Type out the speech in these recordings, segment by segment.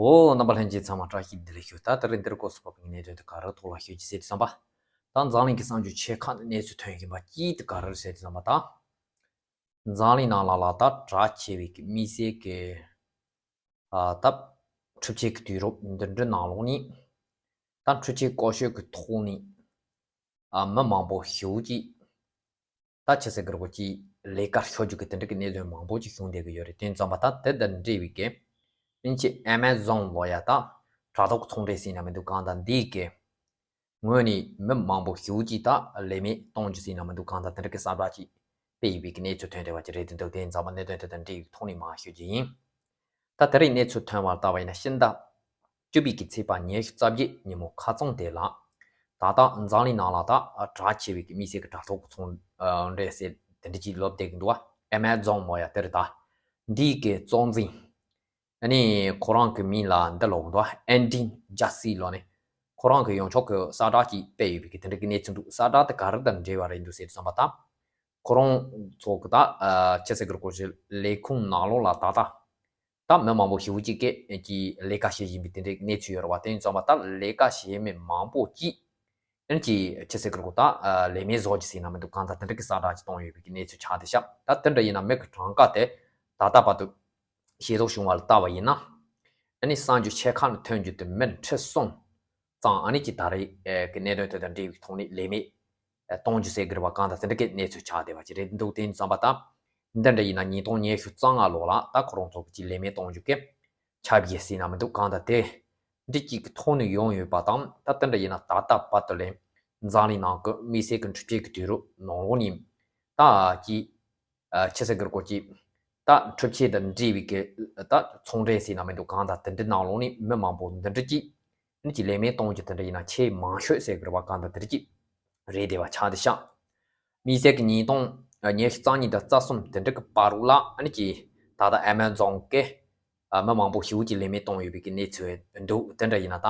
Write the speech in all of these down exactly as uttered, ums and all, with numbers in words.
འོ། རྣམ་པ་ལྷན་རྒྱས་ཚང་མ་བཀྲ་ཤིས་བདེ་ལེགས་ཞུ། ད་དེ་རིང་འདིར་སྐོར་སུ་བབས་པའི་གནད་དོན་དེ་ག་རེ་ཐོག་ལ་ཤོད་ཀྱི་ཟེར་དུས་ཙམ་པ། ད་འཛམ་གླིང་གི་གསར་འགྱུར་ཆེ་ཁག་ནས་གནས་ཚུལ་ཐོན་བཞིན་པ་གཅིག་དེ་ག་རེ་ཟེར་དུས་ཙམ་པ། ད་འཛམ་གླིང་ནང་ལ་ལ་ད་གྲགས་ཆེ་བའི་གི་དམིགས་བསལ་གི་ཨ་ད་འཁྲུག་ཆེ་གི་དུས་རབས་འདི་འདྲའི་ནང་ལོགས་ནས། ད་འཁྲུག་ཆེ་ལྐོག་ཤོད་ཀྱི་ཐོག་ནས་ཨ་མི་མང་པོ་ཞེ་པོ་ཅིག་ད་ཆི་ཟེར་གི་རེད་གོ་ཅིག་ལས་ཀ་ཤོར་རྒྱུ་གི་དེ་འདྲ་གི་གནད་དོན་མང་པོ་ཅིག་བྱུང་བསྡད་གི་ཡོད་རེད། དེ་ཙམ་པ་ད་དེ་དང་འབྲེལ་བའི་གི་ཨིན་ཅི་ཨེ་མ་ཛོན་ལོ་ཡ་ད་དྲ་ཐོག་ཚོང་འབྲེལ་ཟེར་ན་མི་འདུག་གང་ད་འདི་གི་ངོས་ནས་མི་མང་པོ་ཞེ་པོ་ཅིག་ད་ལས་མེད་གཏོང་རྒྱུ་ཟེར་ན་མི་འདུག་གང་ད་དེ་འདྲ་གི་གསར་བསྒྲགས་ཅིག་སྤེལ་ཡོད་པའི་གི་གནས་ཚུལ་ཐོན་བསྡད་པ་ཅིག་རེད། དེ་འདུག་དེ་ཙམ་པ་གནད་དོན་དེ་དང་འབྲེལ་བའི་ཐོག་ནས་མར་ཤོད་རྒྱུ་ཡིན། ད་དེ་རིང་གནས་ཚུལ་ཐོན་པར་བལྟས་པ་ཡིན་ན་ཕྱི་ཟླ་བཅུ་པའི་གི་ཚེས་པ་ཉི་ཤུ་རྩ་བརྒྱད་ཉིན་མོ་ཁ་རྩང་དེ་ལ། ད་ལྟ་འཛམ་གླིང་ནང་ལ་ད་གྲགས་ཆེ་བའི་གི་དམིགས་བསལ་གི་དྲ་ཐོག་ཚོང་འབྲེལ་ཟེར་དེ་འདྲ་ཅིག་ལབ་བསྡད་གི་འདུག་བ། ཨེ་མ་ཛོན་མོ་ཡ་དེ་རེད། ད་འདིའི་གི་གཙོ་འཛིན་ཨ་ནི་ཁོ་རང་གི་མིང་ལ་འདི་ལབ་གི་འདུག་བ། ཨན་ཌི་ཇ་སི་ལབ་ནས་ཁོ་རང་གི་ཡོངས་ཁྱབ་གི་གསལ་བསྒྲགས་ཅིག་སྤེལ་ཡོད་པའི་གི་དེ་འདྲ་གི་གནས་ཚུལ་འདུག་གསལ་བསྒྲགས་དེ་ག་རེ་དང་འབྲེལ་བ་རེད་འདུག་ཟེར་དུས་ཙམ་པ། ད་ཁོ་རང་ཚོ་གི་ད་ཆི་ཟེར་གི་རེད་གོ་ཅིག་ལས་ཁུངས་ནང་ལོགས་ལ་ད་ལྟ། ད་མི་མང་པོ་ཞེ་པོ་ཅིག་གིས་ཀྱི་ལས་ཀ་བྱེད་བཞིན་པའི་དེ་འདྲའི་གནས་ཚུལ་ཡོད་རེད་བ། དེ་ཡིན་ཙང་བ་ད་ལས་ཀ་བྱེད་མི་མང་པོ་ཅིག་ཨ་ནི་ཅིག་ཆི་ཟེར་གི་རེད་གོ་ད་ལས་མེད་བཟོ་རྒྱུ་ཟེར་ན་མི་འདུག་གང་ད་དེ་འདྲ་གི་གསལ་བསྒྲགས་ཅིག་གཏོང་ཡོད་པའི་གི་གནས་ཚུལ་ཆགས་བསྡད་ཤག་ད་དེ་འདྲ་ཡིན་ན་མི་གི་གྲངས་ཀ་དེ་ད་ལྟ་བར་དུ་ཤེས་རྟོགས་བྱུང་བ་ལ་བལྟས་པ་ཡིན་ན། ཨ་ནི་གསར་འགྱུར་ཆེ་ཁག་ནས་ཐོན་རྒྱུ་དེ་མི་ཁྲི་གསུམ་ཙང་ཨ་ནི་ཅིག་ད་རེས་ཀྱི་གནད་དོན་དེ་དང་འབྲེལ་བའི་ཐོག་ནས་ལས་མེད་གཏོང་རྒྱུ་ཟེར་གི་རེད་བ། གང་ལྟར་དེ་འདྲ་གི་གནས་ཚུལ་ཆགས་བསྡད་པ་ཅིག་རེད་འདུག་དེ་ཡིན་ཙང་བ་ད་འདི་འདྲ་ཡིན་ན་ཉིས་སྟོང་ཉི་ཤུ་རྩ་ལྔ་ལོ་ལ་ད་ཁོ་རང་ཚོ་གི་ལས་མེད་གཏོང་རྒྱུ་གི་ཁྱབ་ཡས་ཟེར་ན་མི་འདུག་གང་ལྟར་དེ་འདྲ་གཅིག་གི་ཐོག་ནས་ཡོང་ཡོད་པ་དང་། ད་དེ་འདྲ་ཡིན་ན་ད་ལྟ་བར་དུ་ལས་འཛམ་གླིང་ནང་གི་དམིགས་བསལ་གི་འཁྲུག་ཆེ་གི་དུས་རབས་ནང་ལོགས་ནས་ད་ཀྱི་ཨ་ཆི་ཟེར་གི་རེད་གོ་ཅིག་ད་འཁྲུག་ཆེ་དང་འབྲེལ་བའི་གི་ད་ཚོང་འབྲེལ་ཟེར་ན་མི་འདུག་གང་ལྟར་དེ་འདྲའི་ནང་ལོགས་ནས་མི་མང་པོ་འདི་འདྲ་ཅིག་ནི་ཅིག་ལས་མེད་གཏོང་རྒྱུ་དེ་འདྲ་ཡིན་ན་ཆེས་མང་ཤོས་ཟེར་གི་རེད་བ། གང་ལྟར་དེ་འདྲ་ཅིག་རེད་བསྡད་པ་ཆགས་བསྡད་ཤག་དམིགས་བསལ་གི་ཉིས་སྟོང་ཉི་ཤུ་རྩ་གཉིས་དང་རྩ་གསུམ་དེ་འདྲ་གི་བར་དུ་ལ་ནི་ཅིག་ད་ལྟ་ཨེ་མ་ཛོན་གི་ཨ་མི་མང་པོ་ཞེ་པོ་ཅིག་ལས་མེད་གཏོང་ཡོད་པའི་གི་གནས་ཚུལ་འདུག་དེ་འདྲ་ཡིན་ན་ད་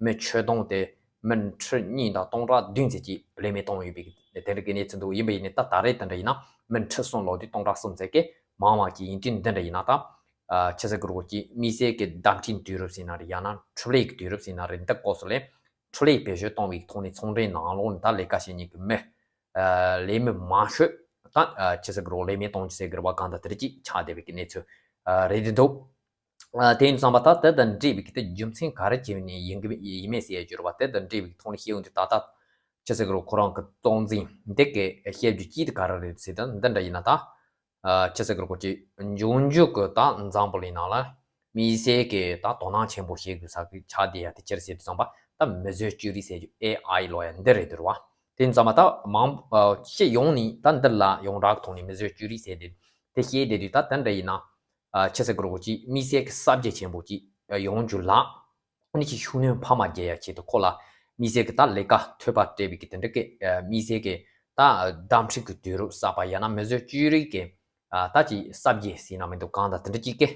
མི་ཁྲི་སྟོང་དེ་མི་ཁྲི་གཉིས་དང་སྟོང་ཕྲག་བདུན་ཙམ་ཅིག་ལས་མེད་གཏོང་ཡོད་པའི་གི་དེ་འདྲ་གི་གནས་ཚུལ་འདུག་ཡིན་པ་ཡིན་ནའི་ད་ད་རེས་དེ་འདྲ་ཡིན་ན་མི་ཁྲི་གསུམ་ལོག་དུས་སྟོང་ཕྲག་གསུམ་ཙམ་གི་མང་བ་ཅིག་ཡིན་དུས་འདི་འདྲ་ཡིན་ན་ད་ཨ་ཆི་ཟེར་གི་རེད་གོ་ཅིག་དམིགས་བསལ་གི་བརྡ་འཕྲིན་དུས་རབས་ཟེར་ན་རེད། ཡང་ན་འཕྲུལ་ལས་གི་དུས་རབས་ཟེར་ན་རེད། འདི་སྐོར་སུ་ལས་འཕྲུལ་ལས་བེད་སྤྱོད་གཏོང་བའི་ཐོག་ནས་ཚོང་འབྲེལ་ནང་ལོགས་ནས་ད་ལས་ཀ་བྱེད་མཁན་གི་མི་ཨ་ལས་མི་མང་ཤོས་ད་ཨ་ཆི་ཟེར་གི་རེད་གོ་ལས་མེད་གཏོང་རྒྱུ་ཟེར་གི་རེད་བ། གང་ལྟར་དེ་འདྲ་ཅིག་ཆགས་བསྡད་པའི་གི་གནས་ཚུལ་ཨ་རེད་འདུག་ཨ་དེ་ཡིན་ཙང་བ་ད་དེ་དང་འབྲེལ་བའི་གི་དེ་རྒྱུ་མཚན་ག་རེ་བྱས་ནས་ཡིན་གི་ཡིན་མེད་ཟེར་ཡ་གྱུར་བ་དེ་དང་འབྲེལ་བའི་གི་ཐོག་ནས་ཤེས་ཡོང་དུས་ད་ལྟ་ཆི་ཟེར་གི་རེད་གོ་ཁོ་རང་གི་གཙོ་འཛིན་འདི་གི་བཤད་རྒྱུ་ཅིག་དེ་ག་རེ་རེད་ཟེར་ད་འདི་འདྲ་ཡིན་ན་ད། ཨ་ཆི་ཟེར་གི་རེད་གོ་ཅིག་འབྱུང་འགྱུར་གི་ད་འཛམ་བུ་གླིང་ནང་ལ་དམིགས་བསལ་གི་ད་དོ་སྣང་ཆེན་པོ་བྱེད་དགོས་ས་གི་ཆགས་བསྡད་ཡ་དེ་ཅི་རེད་ཟེར་དུས་ཙམ་པ་ད་མིས་བཟོས་བཅོས་རིག་ཟེར་རྒྱུ་ཨེ་ཨའི་ལབ་ཡ་འདི་རེད་འདུག་བ། དེ་ཡིན་ཙང་བ་ད་མང་ཨ་སྤྱི་ཡོངས་ནས་ད་འདི་ལ་ཡོངས་གྲགས་ཐོག་ནས་མིས་བཟོས་བཅོས་རིག་ཟེར་དེ་དེ་བཤད་བསྡད་དུས་ད་དེ་འདྲ་ཡིན་ན་ཨ་ཆི་ཟེར་གི་རེད་གོ་ཅིག་དམིགས་བསལ་གི་གསར་བརྗེ་ཆེན་པོ་ཅིག་ཡོང་རྒྱུ་ལ། ཨ་ནི་ཅིག་ཤུགས་སྣོན་འཕར་མ་རྒྱག་ཡ་ཆེད་དུ་ཁོ་ལ་དམིགས་བསལ་གྱི་ད་ལས་ཀ་ཐོད་པ་སྤྲད་པའི་གི་དེ་འདྲ་གི་ཨ་དམིགས་བསལ་གྱི་ད་བརྡ་འཕྲིན་གྱི་དུས་རབས་གསར་པ་ཡང་ན་མིས་བཟོས་བཅོས་རིག་གི་ཨ་ད་ཅིག་གསར་བརྗེ་ཟེར་ན་མི་འདུག་གང་ལྟར་དེ་འདྲ་ཅིག་གི་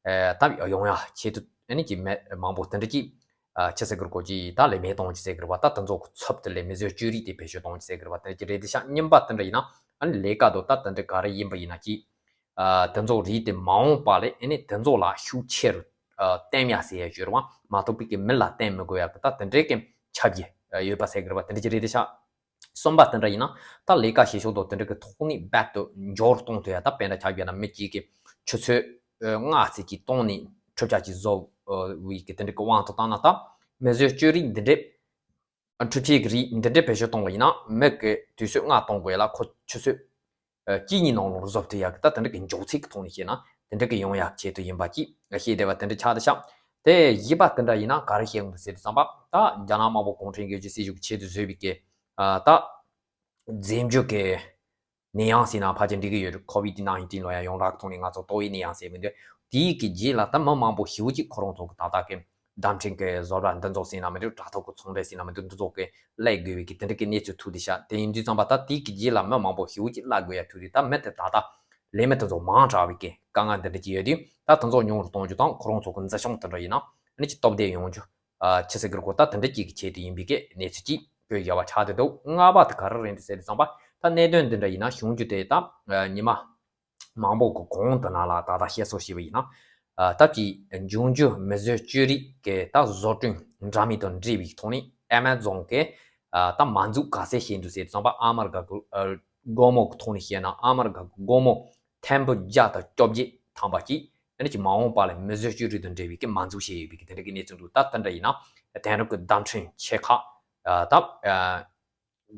ཨ་ད་ཡོང་ཡ་ཆེད་དུ་ཨ་ནི་ཅིག་མི་མང་པོ་དེ་འདྲ་ཅིག་ཨ་ཆི་ཟེར་གི་རེད་གོ་ཅིག་ད་ལས་མེད་གཏོང་རྒྱུ་ཟེར་གི་རེད་བ། ད་དེ་ཚོ་གི་ཚབ་ཏུ་ལས་མིས་བཟོས་བཅོས་རིག་དེ་བེད་སྤྱོད་གཏོང་རྒྱུ་ཟེར་གི་རེད་བ། དེ་འདྲ་ཅིག་རེད་དེ་ཤག་གཉིས་པ་དེ་འདྲ་ཡིན་ན་ཨ་ནི་ལས་ཀ་དོ་ད་དེ་འདྲ་ག་རེ་ཡིན་པ་ཡིན་ན་ཅིག་ཨ་དེ་ཚོ་རིག་དེ་མ་འོངས་པ་ལས་ཨ་ནི་དེ་ཚོ་ལ་ཤུགས་ཆེ་རུ་ཨ་བསྟན་ཡ་ཟེར་ཡ་ཡོད་རེད་བ། མ་གཏོགས་པའི་གི་མི་ལ་བསྟན་མི་དགོས་ཡ་གི་ད་དེ་འདྲའི་གི་ཁྱབ་ཀྱི་ཡོད་པ་ཟེར་གི་རེད་བ། དེ་འདྲ་ཅིག་རེད་དེ་ཤག་གསུམ་པ་དེ་འདྲ་ཡིན་ན་ད་ལས་ཀ་བྱེད་ཕྱོགས་དང་དེ་འདྲ་གི་ཐོག་ནས་རྦད་དེ་འགྱུར་བ་གཏོང་ཐུབ་ཡ། ད་དཔེར་ན་ཆ་བཞག་ན་མི་གཅིག་གིས་ཆུ་ཚོད་ལྔ་ཙམ་ཅིག་གཏོང་ནས་འཕྲུལ་ཆས་ཅིག་བཟོ་བའི་གི་དེ་འདྲ་གི་དབང་དུ་བཏང་ན། ད་མིས་བཟོས་བཅོས་རིག་འདི་འདྲའི་འཕྲུལ་ཆས་ཀྱི་རིགས་འདི་འདྲའི་བེད་སྤྱོད་གཏོང་བ་ཡིན་ན་མི་གི་དུས་ཚོད་ལྔ་གཏོང་དགོས་ལ་ཁོ་ཆུ་ཚོད་ཨ་གཅིག་གཉིས་ནང་ལོགས་བཟོ་ཐུབ་ཡག་གི་ད་དེ་འདྲ་གི་མགྱོགས་ཚད་ཀྱི་ཐོག་ནས་བཤད་ན་དེ་འདྲ་གི་ཡོང་ཡག་ཆེད་དུ་ཡིན་པ་ཅིག་བཤད་བསྡད་པ་དེ་འདྲ་ཆགས་བསྡད་ཤག་དེ་བཞི་པ་དེ་འདྲ་ཡིན་ན་ག་རེ་བཤད་ཡོང་གི་ཟེར་དུས་ཙམ་པ། ད་རྒྱ་ནག་དམར་པོ་གུང་ཁྲན་གྱིས་སྲིད་བྱུས་ཀྱི་ཆེད་དུ་བཟོས་པའི་གི་ཨ་ད་རྫས་འགྱུར་གྱི་ནད་ཡམས་ཟེར་ན་ཕལ་ཆེར་འགྲིག་གི་ཡོད་རེད། ཁོ་ཝིད་ནའིན་ཊིན་ལབ་ཡ་ཡོངས་གྲགས་ཐོག་ནས་ང་ཚོ་ཏོག་དབྱིབས་ནད་ཡམས་ཟེར་གི་འདུག་དེའི་གི་རྗེས་ལ་ད་མི་མང་པོ་ཞེ་པོ་ཅིག་ཁོ་རང་ཚོ་གི་ད་ལྟ་གི་བརྡ་འཕྲིན་གི་བཟོ་གྲྭ་འདི་ཚོ་ཟེར་ན་མི་འདུག་དྲ་ཐོག་གི་ཚོང་འབྲེལ་ཟེར་ན་མི་འདུག་འདི་ཚོ་གི་གླས་དགོས་པའི་གི་དེ་འདྲ་གི་གནས་ཚུལ་ཐོན་བསྡད་ཤག་དེ་ཡིན་དུས་ཙམ་པ་ད་དེའི་གི་རྗེས་ལ་མི་མང་པོ་ཞེ་པོ་ཅིག་གླས་དགོས་ཡ་ཐུག་དུས་ད་མི་དེ་ད་ལྟ་ལས་མི་དེ་ཚོ་མང་དྲགས་པའི་གི་དཀའ་ངལ་འདི་འདྲ་ཅིག་ཡོད་དུས། ད་དེ་ཚོ་ཉུང་རུ་གཏོང་རྒྱུ་དང་ཁོ་རང་ཚོ་གི་འཛིན་སྐྱོང་དེ་འདྲ་ཡིན་ན་ཨ་ནི་ཅིག་སྟོབས་ལྡན་ཡོང་རྒྱུ། ཨ་ཆི་ཟེར་གི་རེད་གོ་ད་དེ་འདྲ་ཅིག་གི་ཆེད་དུ་ཡིན་པའི་གི་གནས་ཚུལ་ཅིག་བཀོད་བཞག་པ་ཆགས་བསྡད་འདུག་ལྔ་པ་དེ་ག་རེ་རེད་འདུག་ཟེར་དུས་ཙམ་པ། ད་གནད་དོན་འདི་འདྲ་ཡིན་ན་བྱུང་རྒྱུ་དེ་ད་ཉི་མ་མང་པོ་གི་གོང་དུ་ན་ལ་ད་ལྟ་བཤད་སྲོལ་ཞིག་ཡིན་ན། ཨ་ད་ཅི་འབྱུང་འགྱུར་མིས་བཟོས་བཅོས་རིག་གི་ད་བཟོ་སྐྲུན་འདྲ་མིན་དང་འབྲེལ་བའི་ཐོག་ནས་ཨེ་མ་ཛོན་གི་ཨ་ད་མ་འཛུགས་ག་ཚད་བྱས་འདུག་ཟེར་དུས་ཙམ་པ་ཨ་མ་རི་ཀ་གི་ཨ་སྒོར་མོ་གི་ཐོག་ནས་བཤད་ན་ཨ་མ་རི་ཀ་གི་སྒོར་མོ་ཐེར་འབུམ་བརྒྱ་དང་བཅོ་བརྒྱད་ཐམ་པ་ཅིག་ཨ་ནི་ཅིག་མ་འོངས་པ་ལ་མིས་བཟོས་བཅོས་རིག་དང་འབྲེལ་བའི་གི་མ་འཛུགས་བྱས་ཡོད་པའི་གི་དེ་འདྲ་གི་གནས་ཚུལ་འདུག་ད་དེ་འདྲ་ཡིན་ན་དེང་རབས་ཀྱི་བརྡ་འཕྲིན་ཆེ་ཁག་ཨ་ད་ཨ་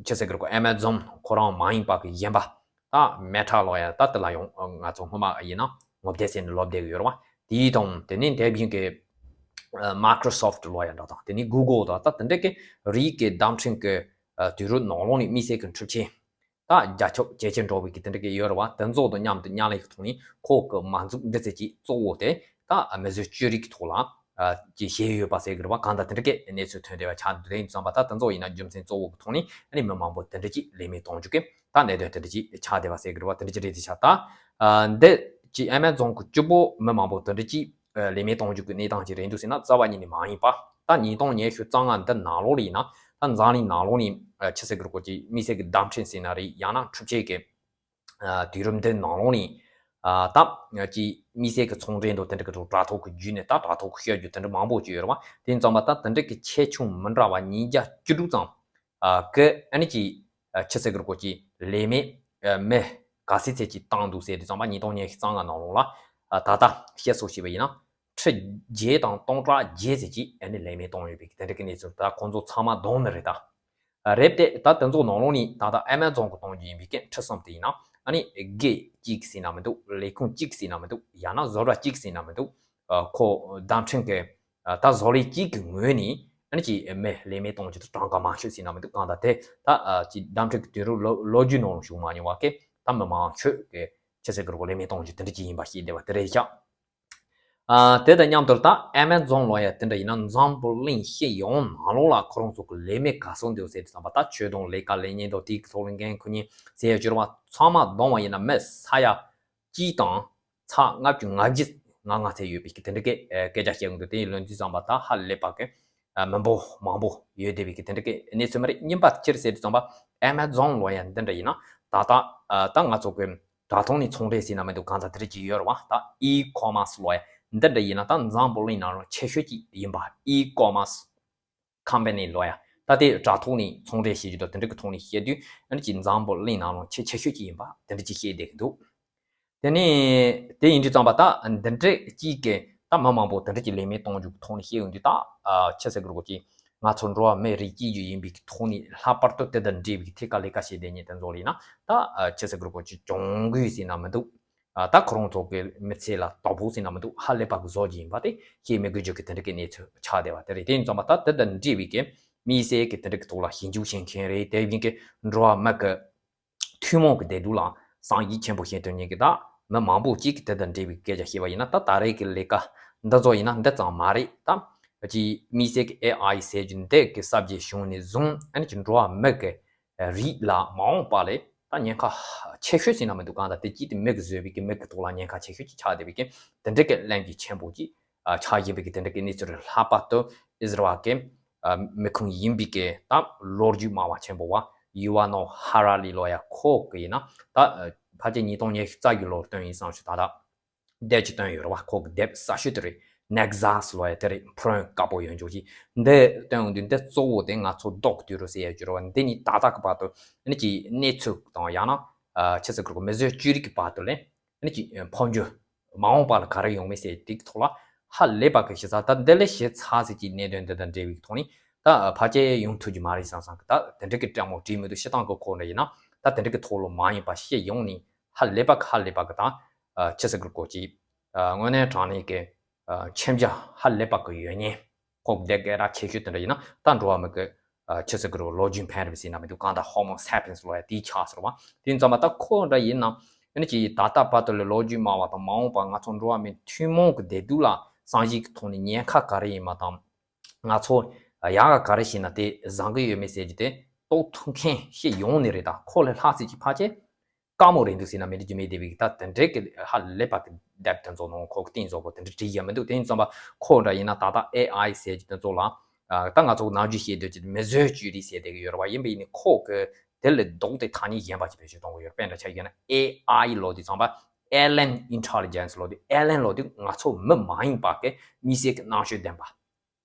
ཆི་ཟེར་གི་རེད་གོ་ཨེ་མ་ཛོན་ཁོ་རང་མ་ཡིན་པ་གི་གཞན་པ་ད་མེ་ཊ་ལོ་ཡ་ད་དེ་ལ་ཡང་ང་ཚོ་སྔོན་མ་ཡིན་ན་ངོ་དེབ་ཟེར་ནས་ལབ་བསྡད་གི་ཡོད་རེད་བ། དེའི་དང་དེ་ནས་དེ་བཞིན་གི་མའི་ཀྲོ་སོབ་ལོ་ཡ་འདྲ་དང་དེ་ནས་གུ་གལ་དང་ད་དེ་འདྲ་གི་རིགས་ཀྱི་བརྡ་འཕྲིན་གི་དུས་རབས་ནང་ལོགས་ནས་དམིགས་བསལ་གི་འཕྲུལ་ཆས་ད་རྒྱ་ཁྱབ་ཇེ་ཆེར་འགྲོ་བའི་གི་དེ་འདྲ་གི་ཡོད་རེད་བ། དེ་ཚོ་དང་མཉམ་དུ་མཉམ་ལས་ཀྱི་ཐོག་ནས་ཁོ་གི་མ་འཛུགས་འདི་ཚོ་གི་གཙོ་བོ་དེ་ད་མིས་བཟོས་བཅོས་རིག་གི་ཐོག་ལ་ཅིག་བྱས་ཡོད་པ་ཟེར་གི་རེད་བ། གང་ལྟར་དེ་འདྲ་གི་གནས་ཚུལ་ཐོན་བསྡད་པ་ཆགས་འདུག་དེ་ཡིན་ཙམ་པ་ད་དེ་ཚོ་ཡིན་ན་རྒྱུ་མཚན་གཙོ་བོ་གི་ཐོག་ནས་ཨ་ནི་མི་མང་པོ་དེ་འདྲ་ཅིག་ལས་མེད་གཏོང་རྒྱུ་གི་ད་གནད་དོན་དེ་འདྲ་ཅིག་ཆགས་བསྡད་པ་ཟེར་གི་རེད་བ། དེ་འདྲ་ཅིག་རེད་དེ་ཆགས་ད་འདི་ཅིག་ཨེ་མ་ཛོན་གི་སྤྱི་པོ་མི་མང་པོ་དེ་འདྲ་ཅིག་ལས་མེད་གཏོང་རྒྱུ་གི་གནས་སྟངས་ཅིག་རེད་འདུག་ཟེར་ན་རྩ་བ་ཉིད་ནས་མ་ཡིན་པ། ད་ཉིས་སྟོང་ཉི་ཤུ་རྩ་ལྔ་འདི་ནང་ལོགས་ལ་ཡིན་ན་ད་འཛམ་གླིང་ནང་ལོགས་ནས་ཆི་ཟེར་གི་རེད་གོ་ཅིག་དམིགས་བསལ་གི་བརྡ་འཕྲིན་ཟེར་ན་རེད། ཡང་ན་འཕྲུལ་ཆས་གི་དུས་རབས་འདི་ནང་ལོགས་ནས་ད་ཅིག་དམིགས་བསལ་གི་ཚོང་འབྲེལ་དང་དེ་འདྲ་གི་དྲ་ཐོག་གི་བརྒྱུད་ནས་ད་དྲ་ཐོག་གི་བཤད་རྒྱུ་དེ་འདྲ་མང་པོ་ཅིག་ཡོད་རེད་བ། དེ་ཙམ་པ་ད་དེ་འདྲ་གི་ཆེ་ཆུང་མི་འདྲ་བ་ཉིས་བརྒྱ་བཅུ་དྲུག་ཙམ་གི་ཨ་ནི་ཅིག་ཆི་ཟེར་གི་རེད་གོ་ཅིག་ལས་མེད་མི་ག་ཚད་ཚད་ཅིག་བཏང་འདུག་ཟེར་དུས་ཙམ་པ་ཉིས་སྟོང་ཉི་ཤུ་རྩ་ལྔ་ནང་ལོགས་ལ་ད་ལྟ་བཤད་སྲོལ་བྱས་པ་ཡིན་ན་ཁྲི་བརྒྱད་དང་སྟོང་ཕྲག་བརྒྱད་ཙམ་ཅིག་ཨ་ནི་ལས་མེད་བཏང་ཡོད་པའི་དེ་འདྲ་གི་གནས་ཚུལ་ད་ཁོང་ཚོ་ཚང་མ་བསྡོམས་ནི་རེད་ད། རེད་དེ་ད་དེ་ཚོ་ནང་ལོགས་ནས་ད་ལྟ་ཨེ་མ་ཛོན་གི་གཏོང་རྒྱུ་ཡིན་པའི་གི་ཁྲི་གསུམ་དེ་ཡིན་ན་ཨ་ནི་དགེ་གཅིག་ཟེར་ན་མི་འདུག་ལས་ཁུངས་གཅིག་ཟེར་ན་མི་འདུག་ཡང་ན་བཟོ་གྲྭ་གཅིག་ཟེར་ན་མི་འདུག་ཁོ་བརྡ་འཕྲིན་གི་ད་བཟོ་ལས་གཅིག་གི་ངོས་ནས་ཨ་ནི་ཅིག་མི་ལས་མེད་གཏོང་རྒྱུ་དང་གྲངས་ཀ་མང་ཤོས་ཟེར་ན་མི་འདུག་གང་ལྟར་དེ་ད་ཅིག་བརྡ་འཕྲིན་གི་དུས་རབས་ལོ་ལོ་རྒྱུས་ནང་ལ་བྱུང་མ་མྱོང་བ་གི་ད་མི་མང་ཤོས་གི་ཆི་ཟེར་གི་རེད་གོ་ལས་མེད་གཏོང་རྒྱུ་དེ་འདྲ་ཅིག་ཡིན་པ་ཤེས་བསྡད་པ་དེ་རེད་ཤག་ཨ་དེ་དང་མཉམ་དུ་ད་ཨེ་མ་ཛོན་ལོ་ཡ་དེ་འདྲ་ཡིན་ན་འཛམ་བུ་གླིང་སྤྱི་ཡོངས་ནང་ལོགས་ལ་ཁོ་རང་ཚོ་གི་ལས་མེད་ག་ཚོད་འདུག་ཟེར་དུས་ཙམ་པ་ད་ཆོས་དང་ལས་ཀ་ལས་ཉན་དང་དེའི་ཐོག་ལ་འགན་ཁུར་མཁན་ཟེར་ཡ་སྦྱོར་བ་ཚང་མ་བསྡོམས་པ་ཡིན་ན་མི་ས་ཡ་གཅིག་དང་ཚེག་ལྔ་བཅུ་ང་བཞི་ང་ལྔ་ཚད་ཡོད་པའི་གི་དེ་འདྲ་གི་ཨ་སྐད་ཆ་བཤད་གི་འདུག་དེ་ཡི་ལོན་དུས་ཙམ་པ་ད་ཧ་ལས་པ་གི་ཨ་མི་འབོར་མང་པོ་ཡོད་བསྡད་པའི་གི་དེ་འདྲ་གི་གནས་ཚུལ་མ་རེད། གཉིས་པ་ཅི་རེད་ཟེར་དུས་ཙམ་པ་ཨེ་མ་ཛོན་ལོ་ཡ་འདི་འདྲ་ཡིན་ན་ད་ལྟ་ཨ་ད་ང་ཚོ་གི་དྲ་ཐོག་ནས་ཚོང་འབྲེལ་ཟེར་ན་མི་འདུག་གང་ཟག་དེ་རིགས་ཀྱི་ཡོད་རེད་བ། ད་ཨི་ཀོ་མར་སི་ལོ་ཡ་འདི་འདྲ་ཡིན་ན་ད་འཛམ་བུ་གླིང་ནང་ལ་ཆེ་ཤོས་ཅིག་ཡིན་པ། ཨི་ཀོ་མར་སི་ཀམ་པ་ནི་ལོ་ཡ་ད་དེ་དྲ་ཐོག་ནས་ཚོང་འབྲེལ་བྱེད་རྒྱུ་དང་དེ་འདྲ་གི་ཐོག་ནས་བཤད་དུས་ཨ་ནི་ཅིག་འཛམ་བུ་གླིང་ནང་ལ་ཆེ་ཆེ་ཤོས་ཅིག་ཡིན་པ་དེ་འདྲ་ཅིག་བཤད་བསྡད་ཀྱི་འདུག་དེ་ནས་དེ་ཡིན་དུས་ཙམ་པ་ད་འདི་འདྲ་ཅིག་གི་ད་མི་མང་པོ་དེ་འདྲ་ཅིག་ལས་མེད་གཏོང་རྒྱུ་གི་ཐོག་ནས་བཤད་ཡོང་དུས་ད་ཆི་ཟེར་གི་རེད་གོ་ཅིག་ང་ཚོ་འགྲོ་བ་མི་རིགས་སྐྱིད་རྒྱུ་ཡིན་པའི་གི་ཐོག་ནས་ལྷག་པར་དུ་དེ་དང་འབྲེལ་བའི་ཐད་ཀ་ལས་ཀ་བྱེད་བསྡད་མཁན་དེ་ཚོ་ལ་ཡིན་ན་ད་ཆི་ཟེར་གི་རེད་གོ་ཅིག་གྱོང་གུན་ཟེར་ན་མི་འདུག་ཨ་ད་ཁོ་རང་ཚོ་གི་མི་ཚེ་ལ་དོ་ཕོག་ཟེར་ན་མི་འདུག་ཧ་ལས་པ་གི་བཟོ་རྒྱུ་ཡིན་པ་དེ་ཤེས་མི་དགོས་རྒྱུ་གི་དེ་འདྲ་གི་གནས་ཚུལ་ཆགས་བསྡད་པ་དེ་རེད། དེ་ཡིན་ཙང་མ་ད་དེ་དང་འབྲེལ་བའི་གི་དམིགས་བསལ་གི་དེ་འདྲ་གི་ཐོག་ལ་ཞིབ་འཇུག་བྱེད་མཁན་རེད། དེ་བཞིན་གི་འགྲོ་བ་མི་གི་ཐུན་མོང་གི་བདེ་སྡུག་ལ་བསམ་གཞིག་ཆེན་པོ་བྱེད་ཐུབ་མཁན་གི་ད་མི་མང་པོ་ཅིག་གི་དེ་དང་འབྲེལ་བའི་སྐད་ཆ་བཤད་པ་ཡིན་ན་ད་ད་རེས་གི་ལས་ཀ་འདི་ཚོ་ཡིན་ན་འདི་ཙམ་མ་རེད། ད་ཅིག་དམིགས་བསལ་གི་ཨེ་ཨའི་ཟེར་རྒྱུ་འདི་གི་གསར་བརྗེ་བྱུང་ནས་བཟུང་ཨ་ནི་ཅིག་འགྲོ་བ་མི་གི་རིགས་ལ་མ་འོངས་པ་ལས་ད་ཉེན་ཁ་ཆེ་ཤོས་ཟེར་ན་མི་འདུག་གང་ལྟར་དེ་གཅིག་དེ་མི་གི་བཟོས་པའི་གི་མི་གི་ཐོག་ལ་ཉེན་ཁ་ཆེ་ཤོས་ཅིག་ཆགས་བསྡད་པའི་གི་དེ་འདྲ་གི་གླེང་རྒྱུ་ཆེན་པོ་ཅིག་ཆགས་བཞིན་པའི་གི་དེ་འདྲ་གི་གནས་ཚུལ་རེད། ལྷག་པར་དུ་ཨི་ཟི་རལ་གི་མི་ཁུངས་ཡིན་པའི་གི་ད་ལོ་རྒྱུས་སྨྲ་བ་ཆེན་པོ་བ་ཡུ་ཝ་ནོ་ཧ་ར་ལི་ལོ་ཡ་ཁོ་གི་ཡིན་ན་ད་ཕལ་ཆེར་ཉིས་སྟོང་ཉི་ཤུ་རྩ་བརྒྱད་ལོར་བཏོན་ཡིན་བསམ་ཞུ་ད་ད། དེབ་ཅིག་བཏོན་ཡོད་རེད་བ། ཁོ་གི་དེབ་གསར་ཤོས་དེ་རེད། Nexus ལོ་ཡ་དེ་རེད། ཕོན་དཀར་པོ་ཡོད་འཇོག་ཅིག་འདི་བཏོན་ཡོང་དུས་འདི་གཙོ་བོ་དེ་ང་ཚོ་ལྡོག་དུས་རུ་ཟེར་ཡ་ཅིག་རེད་བ། འདི་ནི་ཏག་ཏག་གི་བར་དུ་ཨ་ནི་ཅིག་གནས་ཚུལ་དང་ཡང་ན་ཆི་ཟེར་གི་རེད་གོ་མི་བཟོས་བཅོས་རིག་གི་བར་དུ་ལས་ཨ་ནི་ཅིག་ཕོ་འགྱུར་མ་འོངས་པ་ལ་ག་རེ་ཡོང་མིན་ཟེར་དེ་གི་ཐོག་ལ་ཧ་ལས་པ་གི་ཞེ་ས་ད་འདི་ལས་ཞེ་ཚ་ཟེར་གྱི་གནད་དོན་འདི་དང་འབྲེལ་བའི་ཐོག་ནས་ད་ཕལ་ཆེར་ཡོང་ཐུབ་ཀྱི་མ་རེད་བསམ་བསམ་གི་ད་དེ་འདྲ་གི་སྤྲང་མོ་བྲིས་མི་འདུག་སྤྱིར་བཏང་གི་ཁོ་འདྲ་ཡིན་ན་ད་དེ་འདྲ་གི་ཐོག་ལ་མ་ཡིན་པ་ཤེས་ཡོང་ནས། ཧ་ལས་པ་གི་ཧ་ལས་པ་གི་དང་། ཆི་ཟེར་གི་རེད་གོ་ཅིག་དངོས་གནས་དྲང་གནས་ཀྱི་མཁྱེན་རྒྱ་ཧ་ལས་པ་གི་ཡོད་མཁན་ཁོ་གི་དེབ་ག་ར་ཆེ་ཤོས་དེ་འདྲ་ཡིན་ན་ད་འགྲོ་བ་མི་གི་ཆི་ཟེར་གི་རེད་ལོ་རྒྱུས་འཕེན་རིམ་ཟེར་ན་མི་འདུག་གང་ལྟར་Homo sapiens ལོ་ཡ་དེའི་ཆགས་ཟེར་བ་དེ་ཡིན་ཙང་མ་ད་ཁོ་འདྲ་ཡིན་ན་ཨ་ནི་ཅིག་ད་ལྟ་བར་དུ་ལས་ལོ་རྒྱུས་སྨྲ་བ་དང་མ་འོངས་པ་ང་ཚོ་འགྲོ་བ་མི་ཐུན་མོང་གི་བདེ་སྡུག་ལ་བསམ་གཞིག་གི་ཐོག་ནས་ཉེན་ཁ་ག་རེ་ཡིན་མ་དང་ང་ཚོ་ཡག་ག་ག་རེ་བྱས་ན་དེ་བཟང་གི་ཡོད་མེད་ཟེར་རྒྱུ་དེ་རྟོགས་ཐུབ་མཁན་ཤེས་ཡོང་ནི་རེད། ད་ཁོ་ལས་ལྷག་ཟེར་གྱི་ཕལ་ཆེར། དཀའ་མོ་རེད་འདུག་ཟེར་ན་མི་འགྲིག་རྒྱུ་མེད་བསྡད་པའི་ད་དེ་འདྲའི་གི་ཧ་ལས་པ་གི་དེབ་དེ་ཚོ་ནང་ཁོ་གི་གཏིང་ཟབ་པོ་དེ་འདྲ་བྲིས་ཡ་མི་འདུག་དེ་ཡིན་ཙང་པ་ཁོ་འདྲ་ཡིན་ན་ད་ལྟ་ཨེ་ཨའི་ཟེར་གྱི་དེ་ཚོ་ལ་ད་ང་ཚོ་ནམ་རྒྱུན་བཤད་སྡོད་ཀྱི་མི་བཟོས་བཅོས་རིག་ཟེར་བསྡད་ཀྱི་ཡོད་རེད་བ། ཡིན་པ་ཡིན་ནི་ཁོ་གི་དེ་ལས་ལྡོག་སྟེ་ཐ་སྙད་གཞན་པ་ཅིག་བེད་སྤྱོད་གཏོང་གི་ཡོད་རེད། དཔེ་འདྲ་ཆ་བཞག་ན་ཨེ་ཨའི་ལབ་དུས་ཙང་པ་ alien intelligence ལབ་དུས་alien ལབ་དུས་ང་ཚོ་མི་མ་ཡིན་པ་གི་དམིགས་བསལ་གྱི་རྣམ་དཔྱོད་ལྡན་པ།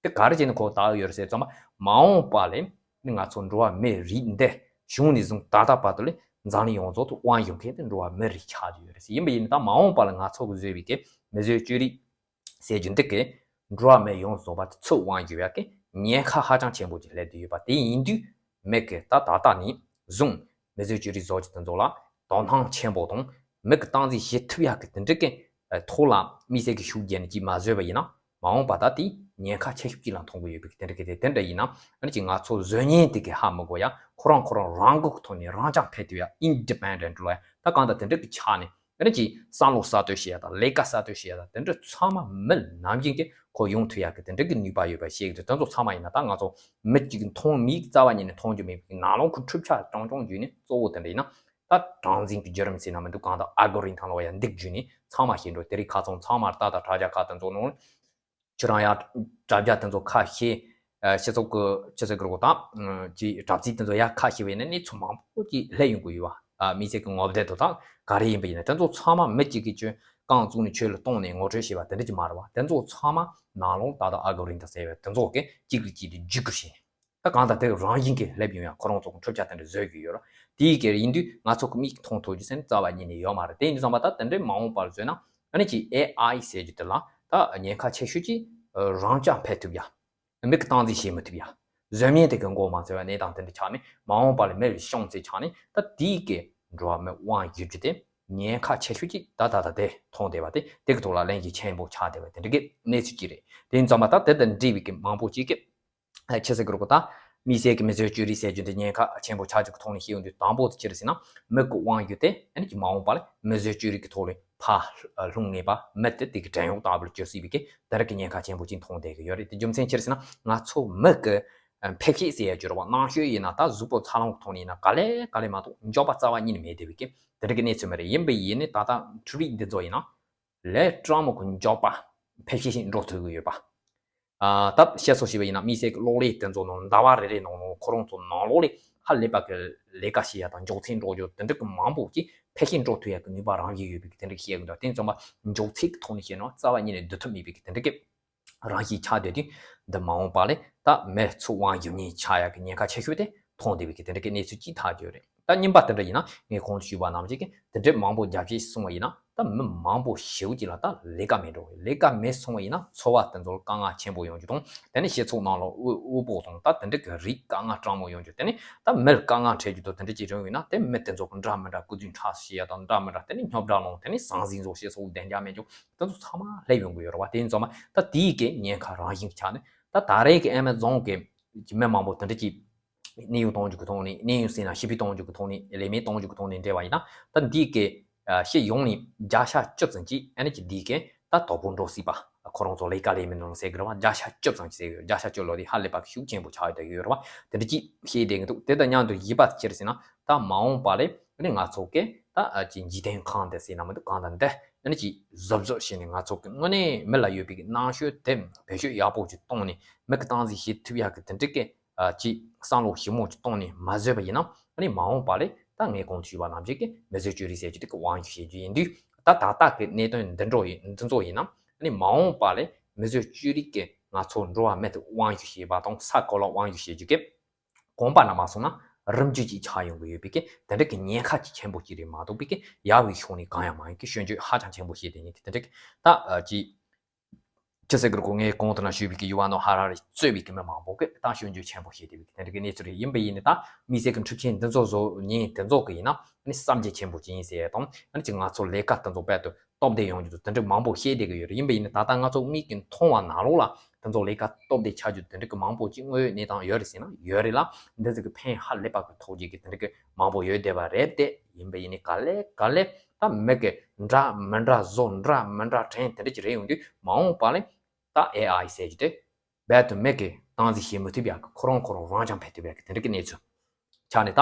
དེ་ག་རེ་བྱས་ནས་ཁོ་བཏགས་ཡོད་རེད་ཟེར་ཙམ་པ། མ་འོངས་པ་ལ་ནི་ང་ཚོ་འགྲོ་བ་མིའི་རིགས་འདི་བྱུང་ནས་བཟུང་ད་ལྟ་བར་དུ་ལ་འཛམ་གླིང་ཡོངས་རྫོགས་དུ་དབང་བསྒྱུར་མཁན་དེ་འགྲོ་བ་མིའི་རིགས་ཆགས་ཀྱི་ཡོད་རེད་ཟེར། ཡིན་པ་ཡིན་ན་ད་མ་འོངས་པ་ལ་ང་ཚོ་གི་བཟོས་པའི་གི་མིས་བཟོས་བཅོས་རིག་ཟེར་རྒྱུ་འདི་གིས་འགྲོ་བ་མི་ཡོངས་རྫོགས་པ་ཚུར་དབང་བསྒྱུར་ཡག་གི་ཉེན་ཁ་ཧ་ཅང་ཆེན་པོ་ཅིག་སླེབས་བསྡད་ཡོད་པ། དེ་ཡིན་དུས་མི་གིས་ད་ད་ལྟ་ནས་བཟུང་མིས་བཟོས་བཅོས་རིག་བཟོ་རྒྱུ་དེ་ཚོ་ལ་དོ་སྣང་ཆེན་པོ་དང་མི་གིས་སྟངས་འཛིན་བྱེད་ཐུབ་ཡག་གི་དེ་འདྲ་གི་ཐོག་ལ་དམིགས་བསལ་གྱི་ཤུགས་བརྒྱབ་ནས་ཅིག་མ་བཟོས་པ་ཡིན་ན། མ་འོངས་པ་ད་དེ་ཉེན་ཁ་ཆེ་ཤོས་ཅིག་ལ་མཐོང་གི་ཡོད་པའི་དེ་འདྲ་གི་དེ་དེ་འདྲ་ཡིན་ན་ཨ་ནི་ཅིག་ང་ཚོ་བཟོ་མཁན་དེ་གིས་ཧ་མི་གོ་ཡ། ཁོ་རང་ཁོ་རང་རང་འགུལ་གྱི་ཐོག་ནས་རང་རྐྱང་ཕེབས་ཐུབ་ཡ་independent ལོ་ཡ་ད་གང་ལྟར་དེ་འདྲ་གི་ཆ་ནས་ཨ་ནི་ཅིག་བསམ་བློ་གསར་གཏོད་བྱེད་ཡ་དང་ལས་ཀ་གསར་གཏོད་བྱེད་ཡ་དང་དེ་འདྲ་ཚང་མ་མི་ནམ་རྒྱུན་གྱི་ཁོ་ཡོང་ཐུབ་ཡ་གི་དེ་འདྲ་གི་ནུས་པ་ཡོད་པ་ཤེས་གི་འདུག་དེ་ཚོ་ཚང་མ་ཡིན་ན་ད་ང་ཚོ་མི་གཅིག་གིས་མཐོང་མིག་རྩ་བ་ཉིད་ནས་མཐོང་རྒྱུ་མེད་པའི་ནང་ལོགས་ཁོ་འཁྲུག་ཆ་རྐྱང་རྐྱང་བརྒྱུད་ནས་གཙོ་བོ་དེ་འདྲ་ཡིན་ན། ད་གྲངས་འཛིན་གྱི་བརྒྱུད་རིམ་ཟེར་ན་མི་འདུག་གང་ལྟར་algorithm ལབ་ཡ་འདི་བརྒྱུད་ནས་ཚང་མ་ཤེས་འགྲོ། དེ་རིང་ཁ་སང་ཚང་མར་ལྟ་དང་དྲ་རྒྱ་ཁག་དེ་ཚོ་ནང་ཁྱེད་རང་ཡ་དྲ་རྒྱ་དེ་ཚོ་ཁ་ཤས་ཨ་སྤྱི་ཚོགས་ཀྱི་ཆི་ཟེར་གི་རེད་གོ་ད་ཅིག་དྲ་ཚིགས་དེ་ཚོ་ཡ་ཁ་ཤས་བས་ནས་གནས་ཚུལ་མང་པོ་ཅིག་སླེབས་ཡོང་གི་ཡོད་བ། ཨ་དམིགས་བསལ་གྱི་ངོ་དེབ་དེ་དག་ག་རེ་ཡིན་པ་ཡིན་ན་དེ་ཚོ་ཚང་མ་མི་གཅིག་གིས་ཁྱོད་རྐང་བཙུགས་ནས་ཁྱོད་ལ་གཏོང་ནས་ངོ་སྤྲོད་བྱས་པ་དེ་འདྲ་ཅིག་མ་རེད་བ། དེ་ཚོ་ཚང་མ་ནང་ལོགས་ད་ལྟ་algorithm ཟེར་བའི་དེ་ཚོ་གིས་གཅིག་ལ་གཅིག་དེ་བརྒྱུད་སྐུར་བྱས་ནས། ད་གང་ལྟར་དེ་རང་བཞིན་གྱིས་སླེབས་ཡོང་ཡ་ཁོ་རང་ཚོ་གི་འཁྲུག་ཆ་དེ་འདྲ་བཟོས་ཀྱི་ཡོད་ར། དེ་ཡི་གེ་ཡིན་དུས་ང་ཚོ་གི་མིག་མཐོང་ཐུབ་རྒྱུ་ཟེར་ནས་རྩ་བ་ཉིད་ནས་ཡོད་མ་རེད། དེ་ཡིན་དུས་ཙམ་པ་ད་དེ་འདྲའི་མ་འོངས་པར་བཟོས་ན་ཨ་ནི་ཅིག་ཨེ་ཨའི་ཟེར་རྒྱུ་དེ་ལ་ད་ཉེན་ཁ་ཆེ་ཤོས་ཀྱི་རང་རྐྱང་ཕེབས་ཐུབ་ཡ། མི་གིས་སྟངས་འཛིན་བྱེད་མི་ཐུབ་ཡ། བཟོ་མཁན་དེ་གི་མགོ་མ་ཚོས་པ་གནས་སྟངས་དེ་འདྲ་ཆགས་ནས་མ་འོངས་པ་ལ་མི་རེ་ཤོང་ཚེ་ཆགས་ནས་ད་དེ་ཡི་གེ་འགྲོ་བ་མི་དབང་བསྒྱུར་རྒྱུ་དེ་ཉེན་ཁ་ཆེ་ཤོས་ཀྱི་ད་ད་ད་དེ་མཐོང་བསྡད་པ་དེ་དེ་གི་ཐོག་ལ་ལན་གྱི་ཆེན་པོ་ཆགས་བསྡད་པ་དེ་འདྲ་གི་གནས་ཚུལ་ཅིག་རེད། དེ་ཡིན་ཙམ་པ་ད་དེ་དང་འབྲེལ་བའི་གི་མང་པོ་ཅིག་གི་ཆི་ཟེར་གི་རེད་གོ་ད། དམིགས་བསལ་གྱི་མི་བཟོས་བཅོས་རིག་ཟེར་རྒྱུ་འདི་ཉེན་ཁ་ཆེན་པོ་ཆགས་རྒྱུ་གི་ཐོག་ནས་ཤེས་ཡོང་དུས་དང་པོ་དེ་ཅི་རེད་ཟེར་ན་མི་གི་དབང་རྒྱུ་དེ་ཨ་ནི་ཀྱི་མ་འོངས་པ་ལ་མི་བཟོས་བཅོས་རིག་གི་ཐོག་ལ་ཕར་ལྷུང་ངེས་པ་མི་དེ་དེ་གི་བྲན་གཡོག་ལྟ་བུ་ལ་གྱུར་སྲིད་པའི་གི་དེ་རིགས་ཀྱི་ཉེན་ཁ་ཆེན་པོ་ཅིག་མཐོང་བསྡད་གི་ཡོད་རེད། དེ་རྒྱུ་མཚན་ཅི་རེད་ཟེར་ན་ང་ཚོ་མི་གི་ཕེབས་ཤེས་ཟེར་ཡ་རྒྱུ་རེད་བ། རྣམ་དཔྱོད་ཡིན་ན་ད་གཟུགས་པོ་འཚར་ལོངས་གི་ཐོག་ནས་ཡིན་ན་ག་ལེ་ག་ལེ་མ་གཏོགས་མགྱོགས་པ་རྩ་བ་ཉིད་ནས་མེད་བསྡད་པའི་གི་དེ་རིགས་ཀྱི་གནས་ཚུལ་མ་རེད། ཡིན་པ་ཡིན་ནི་ད་ལྟ་འཕྲུལ་རིག་འདི་ཚོ་ཡིན་ན་ལས་སྤྲང་མོ་གི་མགྱོགས་པ་ཕེབས་ཤེས་ཤིག་འགྲོ་ཐུབ་གི་ཡོད་པ། ཨ་ད་བཤད་སྲོལ་ཞིག་ཡིན་ན་དམིགས་བསལ་གྱི་གློག་ཀླད་དེ་ཚོ་ནང་ཟླ་བ་རེ་རེ་ནང་ལོགས་ཁོ་རང་ཚོ་ནང་ལོགས་ལས་ཧ་ལས་པ་གི་ལས་ཀ་བྱེད་ཡ་དང་མགྱོགས་ཚད་འགྲོ་རྒྱུ་དེ་འདྲ་གི་མང་པོ་ཅིག་ཕལ་ཆེར་འགྲོ་ཐུབ་ཡ་གི་ནུས་པ་རང་བཞིན་ཡོད་པའི་གི་དེ་འདྲ་གི་བཤད་གི་འདུག་དེ་ཙམ་པ་མགྱོགས་ཚད་ཀྱི་ཐོག་ནས་བཤད་ན་རྩ་བ་ཉིད་ནས་བསྡུ་ཐུབ་མེད་པའི་གི་དེ་འདྲ་གི་རང་བཞིན་ཆགས་བསྡད་དུས་འདི་མ་འོངས་པ་ལས་ད་མི་ཚོ་དབང་སྒྱུར་མཁན་ཆགས་ཡ་གི་ཉེན་ཁ་ཆེ་ཤོས་དེ་མཐོང་བསྡད་པའི་གི་དེ་འདྲ་གི་གནས་ཚུལ་ཅིག་ཐག་གཅོད་རེད། ད་གཉིས་པ་དེ་འདྲ་ཡིན་ན་ངས་གོང་དུ་ཞུས་པ་ནང་བཞིན་གྱི་དེ་འདྲའི་མང་པོ་རྒྱབ་བྱས་སོང་བ་ཡིན་ན་ད་མི་མང་པོ་ཞེ་པོ་ཅིག་ལ་ད་ལས་ཀ་མེད་འགྲོ་གི། ལས་ཀ་མེད་སོང་བ་ཡིན་ན་འཚོ་བ་དེ་ཚོར་དཀའ་ངལ་ཆེན་པོ་ཡོང་རྒྱུ་དང་དེ་ནས་སྤྱི་ཚོགས་ནང་ལ་དབུལ་དབུལ་པོ་དང་ད་དེ་འདྲ་གི་རིགས་དཀའ་ངལ་སྤྲང་མོ་ཡོང་རྒྱུ། དེ་ནས་ད་མི་ལ་དཀའ་ངལ་འཕྲད་རྒྱུ་དང་དེ་འདྲ་ཅིག་རེད་ཡིན་ན་དེ་མི་དེ་ཚོ་གི་འདྲ་མི་འདྲ་སྐུ་རྫུན་ཁྲག་ཤེད་ཡ་དང་འདྲ་མི་འདྲ་དེ་ནས་རྙོག་དྲ་སློང་དེ་ནས་ཟང་ཟིང་བཟོ་བྱེད་སོགས་བདེ་འཇགས་མེད་རྒྱུ་དེ་ཚོ་ཚང་མ་སླེབས་ཡོང་གི་ཡོད་རེད་བ། དེ་ཡིན་ཙང་མ་ད་དེའི་གི་ཉེན་ཁ་རང་བཞིན་གྱི་ཆ་ནས་ད་ད་རེས་ཀྱི་ཨེ་མ་ཛོན་གི་མི་མང་པོ་དེ་འདྲ་ཅིག་གནས་དབྱུང་གཏོང་རྒྱུ་གི་ཐོག་ནས་གནས་དབྱུང་ཟེར་ན་ཞི་བདེ་གཏོང་རྒྱུ་གི་ཐོག་ནས་ལས་མེད་གཏོང་རྒྱུ་གི་ཐོག་ནས་འབྲེལ་བ་ཡིན་ན་ད་འདི་གི་ཨ་སྤྱི་ཡོངས་ནས་བརྒྱ་ཆ་བཅུ་ཙམ་ཅིག་ཨ་ནི་ཅིག་འདི་གི་ད་དོ་ཕོག་འགྲོ་སྲིད་པ། ཁོ་རང་ཚོ་ལས་ཀ་ལས་མི་ནང་ཟེར་གི་རེད་བ། བརྒྱ་ཆ་བཅུ་ཙམ་ཅིག་ཟེར་གི་ཡོད། བརྒྱ་ཆ་བཅུ་ལོ་དེ་ཧ་ལས་པ་གི་ཤུགས་ཆེན་པོ་ཆགས་ཡོད་དེ་ཡོད་རེད་བ། དེ་འདྲ་ཅིག་བཤད་བསྡད་གི་འདུག་དེ་དང་མཉམ་དུ་བཞི་པ་ཅི་རེད་ཟེར་ན་ད་མ་འོངས་པ་ལས་ཨ་ནི་ང་ཚོ་གི་ད་ཨ་ཅིག་འཇིག་རྟེན་ཁམས་དེ་ཟེར་ན་མི་འདུག་གང་ལྟར་འདི་ཨ་ནི་ཅིག་གཟབ་གཟབ་བྱས་ནས་ང་ཚོ་གི་དངོས་གནས་མི་ལ་ཡོད་པའི་གི་རྣམ་དཔྱོད་དེ་བེད་སྤྱོད་ཡག་པོ་ཅིག་བཏང་ནས་མི་གི་སྟངས་འཛིན་བྱེད་ཐུབ་ཡག་གི་དེ་འདྲ་གི་ཨ་ཅིག་བསམ་བློ་ཞིབ་མོ་ཅིག་བཏང་ནས་མ་བཟོས་པ་ཡིན་ན་ཨ་ནི་མ་འོངས་པ་ལས་ད་ངས་གོང་དུ་ཞུས་པ་ནང་བཞིན་གྱི་མི་བཟོས་བཅོས་རིག་ཟེར་རྒྱུ་དེ་གི་དབང་སྒྱུར་བྱེད་རྒྱུ་ཡིན་དུས་ད་ད་ལྟ་གི་གནད་དོན་འདི་འགྲོ་ཡིན་འདི་ཚོ་ཡིན་ན་ཨ་ནི་མ་འོངས་པ་ལས་མི་བཟོས་བཅོས་རིག་གི་ང་ཚོ་འགྲོ་བ་མི་དེ་དབང་སྒྱུར་བྱེད་པ་དང་ས་གོ་ལ་དབང་སྒྱུར་བྱེད་རྒྱུ་གི་གོམ་པ་ན་མ་སོང་ན་རིམ་བརྒྱུད་ཅིག་ཆགས་ཡོང་གི་ཡོད་པའི་གི་དེ་འདྲ་གི་ཉེན་ཁ་ཅིག་ཆེན་པོ་ཅིག་རེད་མ་གཏོགས་པའི་གི་ཡག་པའི་ཕྱོགས་ནས་གང་ཡང་མ་ཡིན་གི་སྐྱོན་བརྗོད་ཧ་ཅང་ཆེན་པོ་བྱས་ཏེ་ཡིན་གི་དེ་འདྲ་གི་ད་ཨ་ཅིག་ཅི་ཟེར་གི་རེད་གོ་ངས་གོང་དུ་ན་ཞུས་པའི་གི་ཡུ་ཝ་ནོ་ཧ་ར་རི་གཙོས་པའི་གི་མི་མང་པོ་གི་ད་སྐྱོན་བརྗོད་ཆེན་པོ་བྱས་ཏེ་བའི་གི་དེ་འདྲ་གི་གནས་ཚུལ་རེད། ཡིན་པ་ཡིན་ནི་ད་དམིགས་བསལ་གི་འཁྲུག་ཆེན་འདི་ཚོ་བཟོ་ཉིན་དེ་ཚོ་གི་ཡིན་ན་ནི་བསམ་རྒྱ་ཆེན་པོ་ཅིག་ཡིན་ཟེར་ཡ་དང་ཨ་ནི་ཅིག་ང་ཚོ་ལས་ཀ་དེ་ཚོ་དཔལ་དུ་སྟོབས་ལྡན་ཡོང་རྒྱུ་དང་དེ་འདྲ་མང་པོ་བཤད་བསྡད་ཀྱི་ཡོད་རེད། ཡིན་པ་ཡིན་ན་ད་ལྟ་ང་ཚོ་མིག་གིས་མཐོང་བ་ནང་ལོགས་ལ་དེ་ཚོ་ལས་ཀ་སྟོབས་ལྡན་ཆགས་རྒྱུ་དེ་འདྲ་གི་མང་པོ་ཅིག་དངོས་ཡོད་གནས་སྟངས་ཡོད་རེད་ཟེར་ན་ཡོད་རེད་ལ། འདི་ཚོ་གི་ཕན་ཧ་ལས་པ་གི་ཐོགས་རྒྱུ་གི་དེ་འདྲ་གི་མང་པོ་ཡོད་བསྡད་པ་རེད་དེ། ཡིན་པ་ཡིན་ནི་ག་ལེ་ག་ལེ་ད་མི་གི་འདྲ་མི་འདྲ་བཟོ་འདྲ་མི་འདྲ་དྲན་དེ་འདྲ་ཅིག་རེད་ཡོང་དུས་མ་འོངས་པ་ལས་ད་ཨེ་ཨའི་ཟེར་རྒྱུ་དེ་རྦད་དེ་མི་གི་སྟངས་འཛིན་བྱེད་མི་ཐུབ་ཡག་གི་ཁོ་རང་ཁོ་རང་རང་རྐྱང་ཕེབས་ཐུབ་ཡག་གི་དེ་འདྲ་གི་གནས་ཚུལ། ཆ་ནས་ད་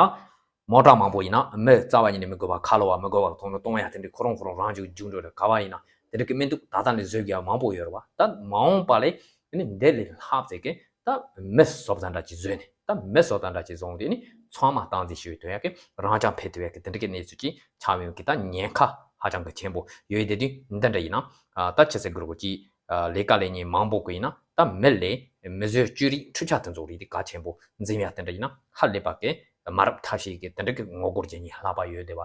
མོ་ཊ་མང་པོ་ཡིན་ན་མི་རྩ་བ་ཉིད་ནས་མི་དགོས་པ་ཁ་ལོ་བ་མི་དགོས་པ་གཏོང་ནས་གཏོང་ཡ་དེ་འདྲའི་ཁོ་རང་ཁོ་རང་རང་བྱུང་རྒྱུགས་འགྲོ་རེད། ག་བ་ཡིན་ན་དེ་འདྲ་གི་མི་འདུག་ད་ལྟ་ནས་བཟོས་དགོས་ཡ་མང་པོ་ཡོད་རེད་བ། ད་མ་འོངས་པ་ལས་ནི་འདི་ལས་ལྷག་ཙེ་གི་ད་མི་བཟོ་ཙམ་འདྲ་ཅིག་བཟོས་ནས་ད་མི་བཟོ་ཙམ་འདྲ་ཅིག་བཟོས་ཏེ་ནི་ཚང་མ་སྟངས་འཛིན་ཞུས་ཐུབ་ཡ་གི་རང་རྐྱང་ཕེབས་ཐུབ་ཡ་གི་དེ་འདྲ་གི་གནས་ཚུལ་ཅིག་ཆགས་ཡོང་གི་ད་ཉེན་ཁ་ ཧ་ཅང་གི་ཆེན་པོ་ཡོད་དེ་དུས་འདི་འདྲ་ཡིན་ན་ད་ཆི་ཟེར་དགོས་རེད་གོ་ཅི། ལས་ཀ་ལས་མཁན་མང་པོ་གི་ཡིན་ན་ད་མི་ལས་མི་བཟོས་བཅོས་རིག་འཕྲུལ་ཆས་དེ་ཚོ་རིག་དེ་གལ་ཆེན་པོ་འཛིན་ཡ་དེ་འདྲ་ཡིན་ན་ཧ་ལས་པ་གི་མ་རབས་ཐབས་ཤེས་ཀྱི་དེ་འདྲ་གི་ངོ་རྒོལ་བྱེད་མཁན་ལྷག་པ་ཡོད་བསྡད་པ་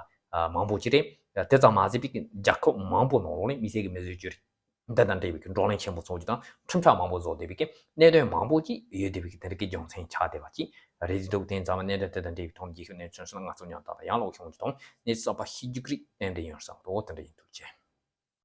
མང་པོ་ཅིག་རེད། དེ་ཙམ་མ་ཟད་པའི་རྒྱལ་ཁབ་མང་པོ་ནང་ལོགས་ནས་མི་སེར་གྱི་མི་བཟོས་བཅོས་རིག་འདི་དང་འབྲེལ་བའི་བགྲོ་གླེང་ཆེན་པོ་ཚོགས་རྒྱུ་དང་། ཁྲིམས་ཆག་མང་པོ་བཟོ་བསྡད་པའི་གནད་དོན་མང་པོ་ཅིག་ཡོད་བསྡད་པའི་དེ་འདྲ་གི་རྒྱུ་མཚན་ཆགས་བསྡད་པ་ཅིག་རེད། འདུག་དེ་ཙམ་གནད་དོན་དེ་དང་འབྲེལ་བའི་ཐོག་རྒྱལ་ཁབ་གནས་ཚུལ་སོགས་ལ་ང་ཚོ་ཉམས་ཐག་དང་ཡང་ལོག་ཤོང་རྒྱུ་དང་གནས་ཚུལ་གསར་པ་ཤེས་རྒྱུ་ཀྱི་རིགས་ཏན་ཏན་ཡོང་བསམ་འདུག་དེ་འདྲ་ཡིན། ཐུགས་རྗེ་ཆེ།